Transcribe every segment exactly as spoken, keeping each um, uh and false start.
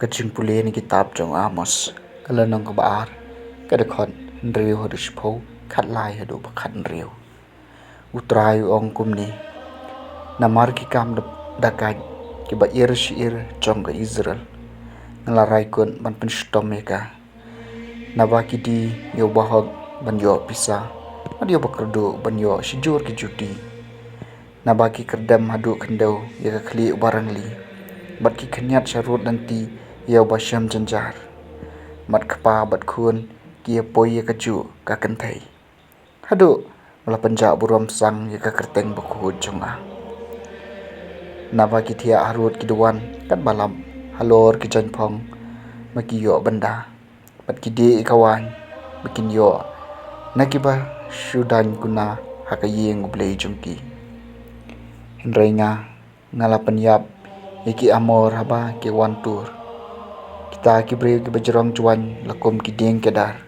Jingpule na kitab jong Amos, ka lynnong kaba ar, ka dkhot hynriew haduh shiphew, khatlai haduh ba khathynriew. U Trai u ong kumne: Namar ki kam da-, da kait kiba ir shi ir jong ka Israel, nga la rai kut ban pynshitom ïa ka. Naba ki die ïa u bahok ban ïoh pisa, bad ïa u bakyrduh ban ïoh shijur ki juti. Naba ki kyrdem haduh khyndew ïa ka khlieh u barangli, bad ki khynñiat sharud lynti ïa u bashem jynjar. Bad kpa bad khun ki ïa poi ïa kajuh ka kynthei, haduh ba la pynjah burom sang ïa ka kyrteng bakhuid jong nga. Naba ki thiah harud ki duwan katba lap halor ki jaiñphong ba ki ïoh bynda, bad ki dieh ïa ka waiñ ba kin ïoh na kiba shu daiñ kuna ha ka ïing U Blei jong ki. Hynrei nga, nga la pynïap ïa ki Amor haba ki wan tur, kita ki briew kiba jrong jwaiñ la kum ki dieng kedar,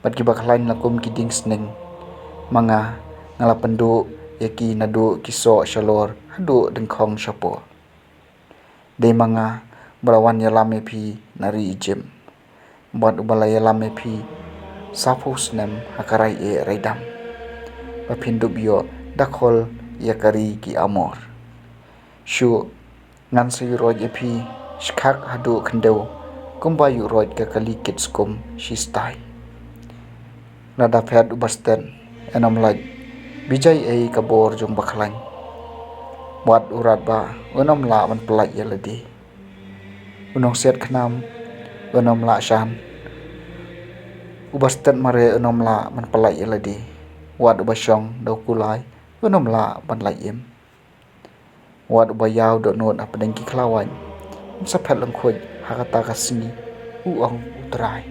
bad kiba khlaiñ la kum ki dieng sning. Ma nga, nga la pynduh ïa ki naduh ki soh shalor haduh dyngkhong shapoh. Dei ma nga uba la wan ïalam ïa phi na ri Ijipt, bad uba la ïalam ïa phi saphew snem ha ka rai eh rai dam, ba phin dup ïoh da khol ïa ka ri ki Amor. Shuh, ngan sa ïuhroit ïa phi shkhak haduh khyndew, kumba ïuhroit ka kali kit skum shistai. Lada phet u bastet, un ym lait: Bijai ei ka bor jong u bakhlaiñ? Wat u radbah un ym lah ban pyllait ïa lade. U nongsiat khnam un ym lah shan. U bastet mareh un ym lah ban pyllait ïa lade. Wat u bashong da u kulai un ym lah ban lait im. Wat uba ïaw dohnud hapdeng ki khlawait un sa phet lyngkhuid ha kata ka sngi, u ong U Trai.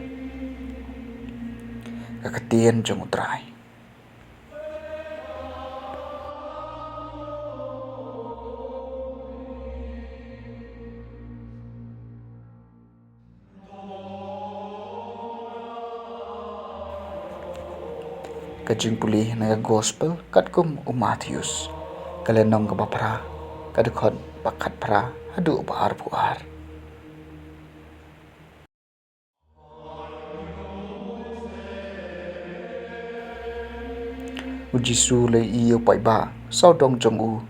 Ka ktien jong U Trai. Ka jingpule na ka Gospel katkum u Mathaios, ka lynnong kaba phra, ka dkhot ba khatphra haduh ba arphew ar. U Jisu u la ïohi ïa u paidbah sawdong jong u,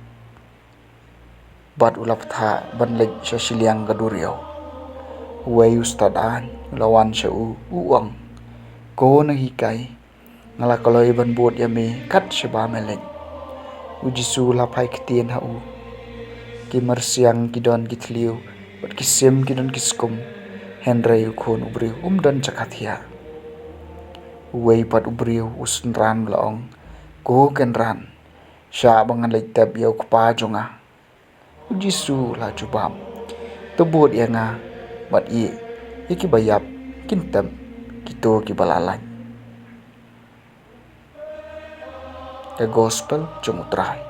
bad u la bthah ban leit sha shiliang ka duriaw. Uwei u stad aiñ u la wan sha u, u ong: Ko Nonghikai, nga la kloi ban bud ïa me kat shaba me leit. U Jisu u la phai ktien ha u: Ki myrsiang ki don ki thliew, bad ki sim ki don ki skum, hynrei u Khun u briew um don jaka thiah. Uwei pat u briew u synran u la ong: Ko Kynrad, shah ba ngan leit tep ïa u kpa jong nga. U Jisu u la jubab: To bud ïa nga, bad ïa, ïa kiba ïap kin tep kito kiba la lait. Ka Gospel jong U Trai.